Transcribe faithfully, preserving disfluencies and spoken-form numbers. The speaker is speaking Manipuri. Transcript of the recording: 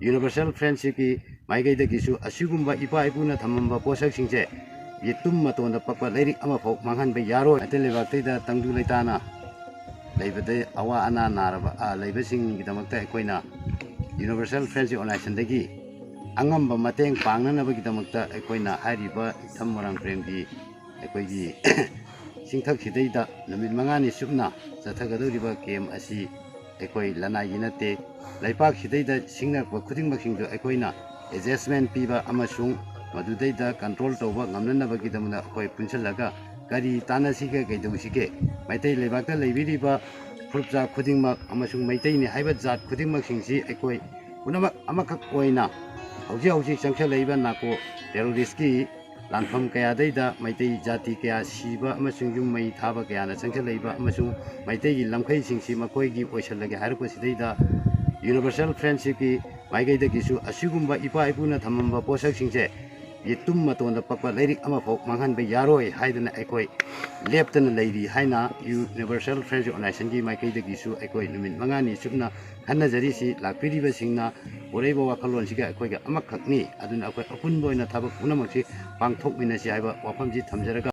Universal Friendshipꯀꯤ ꯃꯥꯏꯀꯩꯗꯒꯤꯁꯨ ꯑꯁꯤꯒꯨꯝꯕ ꯏꯄꯥ ꯏꯄꯨꯅ ꯊꯝꯃꯝꯕ ꯄꯣꯠꯁꯛꯁꯤꯡꯁꯦ ꯌꯦꯇꯨꯝ ꯃꯇꯣꯟꯗ ꯄꯛꯄ ꯂꯥꯏꯔꯤꯛ ꯑꯃꯐꯥꯎ ꯃꯥꯡꯍꯟꯕ ꯌꯥꯔꯣꯏ꯫ ꯃꯩꯇꯩ ꯂꯩꯕꯥꯛꯇꯩꯗ ꯇꯪꯗꯨ ꯂꯩꯇꯥꯅ ꯂꯩꯕꯗ ꯑꯋꯥ ꯑꯅꯥ ꯅꯥꯔꯕ, ꯑ, ꯂꯩꯕꯁꯤꯡꯒꯤꯗꯃꯛꯇ ꯑꯩꯈꯣꯏꯅ Universal Friendship Organizationꯗꯒꯤ ꯑꯉꯝꯕ ꯃꯇꯦꯡ ꯄꯥꯡꯅꯅꯕꯒꯤꯗꯃꯛꯇ ꯑꯩꯈꯣꯏꯅ ꯍꯥꯏꯔꯤꯕ ꯏꯊꯝ ꯃꯣꯏꯔꯥꯡ ꯄ꯭ꯔꯦꯝꯒꯤ ꯑꯩꯈꯣꯏꯒꯤ ꯆꯤꯡꯊꯛꯁꯤꯗꯩꯗ ꯅꯨꯃꯤꯠ ꯃꯉꯥꯅꯤ ꯆꯨꯞꯅ ꯆꯠꯊꯒꯗꯧꯔꯤꯕ camp ꯑꯁꯤ ꯑꯩꯈꯣꯏ ꯂꯅꯥꯏꯒꯤ ꯅꯠꯇꯦ꯫ ꯂꯩꯄꯥꯛꯁꯤꯗꯩꯗ ꯁꯤꯡꯅꯔꯛꯄ ꯈꯨꯗꯤꯡꯃꯛꯁꯤꯡꯗꯨ ꯑꯩꯈꯣꯏꯅ adjustment ꯄꯤꯕ ꯑꯃꯁꯨꯡ ꯃꯗꯨꯗꯩꯗ control ꯇꯧꯕ ꯉꯝꯅꯅꯕꯒꯤꯗꯃꯛꯇ ꯑꯩꯈꯣꯏ ꯄꯨꯟꯁꯤꯜꯂꯒ ꯀꯔꯤ ꯇꯥꯟꯅꯁꯤꯒꯦ, ꯀꯩꯗꯧꯁꯤꯒꯦ, ꯃꯩꯇꯩ ꯂꯩꯕꯥꯛꯇ ꯂꯩꯕꯤꯔꯤꯕ ꯐꯨꯔꯨꯞꯆꯥ ꯈꯨꯗꯤꯡꯃꯛ ꯑꯃꯁꯨꯡ ꯃꯩꯇꯩꯅꯤ ꯍꯥꯏꯕ ꯖꯥꯠ ꯈꯨꯗꯤꯡꯃꯛꯁꯤꯡꯁꯤ ꯑꯩꯈꯣꯏ ꯄꯨꯝꯅꯃꯛ ꯑꯃꯈꯛ ꯑꯣꯏꯅ ꯍꯧꯖꯤꯛ ꯍꯧꯖꯤꯛ ꯆꯪꯁꯤꯜꯂꯛꯏꯕ narco terroristꯀꯤ ꯂꯥꯟꯐꯝ ꯀꯌꯥꯗꯩꯗ ꯃꯩꯇꯩ ꯖꯥꯇꯤ ꯀꯌꯥ ꯁꯤꯕ ꯑꯃꯁꯨꯡ ꯌꯨꯝ ꯃꯩ ꯊꯥꯕ ꯀꯌꯥꯅ ꯆꯪꯁꯤꯜꯂꯛꯏꯕ ꯑꯃꯁꯨꯡ ꯃꯩꯇꯩꯒꯤ ꯂꯝꯈꯩꯁꯤꯡꯁꯤ ꯃꯈꯣꯏꯒꯤ ꯑꯣꯏꯁꯤꯜꯂꯒꯦ ꯍꯥꯏꯔꯛꯄꯁꯤꯗꯩꯗ Universal Friendshipꯀꯤ ꯃꯥꯏꯀꯩꯗꯒꯤꯁꯨ ꯑꯁꯤꯒꯨꯝꯕ ꯏꯄꯥ ꯏꯄꯨꯅ ꯊꯝꯃꯝꯕ ꯄꯣꯠꯁꯛꯁꯤꯡꯁꯦ ꯌꯦꯇꯨꯝ ꯃꯇꯣꯟꯗ ꯄꯛꯄ ꯂꯥꯏꯔꯤꯛ ꯑꯃꯐꯥꯎ ꯃꯥꯡꯍꯟꯕ ꯌꯥꯔꯣꯏ ꯍꯥꯏꯗꯅ ꯑꯩꯈꯣꯏ ꯂꯦꯞꯇꯅ ꯂꯩꯔꯤ ꯍꯥꯏꯅ Universal Friendship Organizationꯒꯤ ꯃꯥꯏꯀꯩꯗꯒꯤꯁꯨ ꯑꯩꯈꯣꯏ ꯅꯨꯃꯤꯠ ꯃꯉꯥꯅꯤ ꯆꯨꯞꯅ ꯈꯟꯅꯖꯔꯤꯁꯤ꯫ ꯂꯥꯛꯄꯤꯔꯤꯕꯁꯤꯡꯅ ꯄꯨꯔꯛꯏꯕ ꯋꯥꯈꯜꯂꯣꯟꯁꯤꯒ ꯑꯩꯈꯣꯏꯒ ꯑꯃꯈꯛꯅꯤ꯫ ꯑꯗꯨꯅ ꯑꯩꯈꯣꯏ ꯑꯄꯨꯟꯕ ꯑꯣꯏꯅ ꯊꯕꯛ ꯄꯨꯝꯅꯃꯛꯁꯤ ꯄꯥꯡꯊꯣꯛꯃꯤꯟꯅꯁꯤ ꯍꯥꯏꯕ ꯋꯥꯐꯝꯁꯤ ꯊꯝꯖꯔꯒ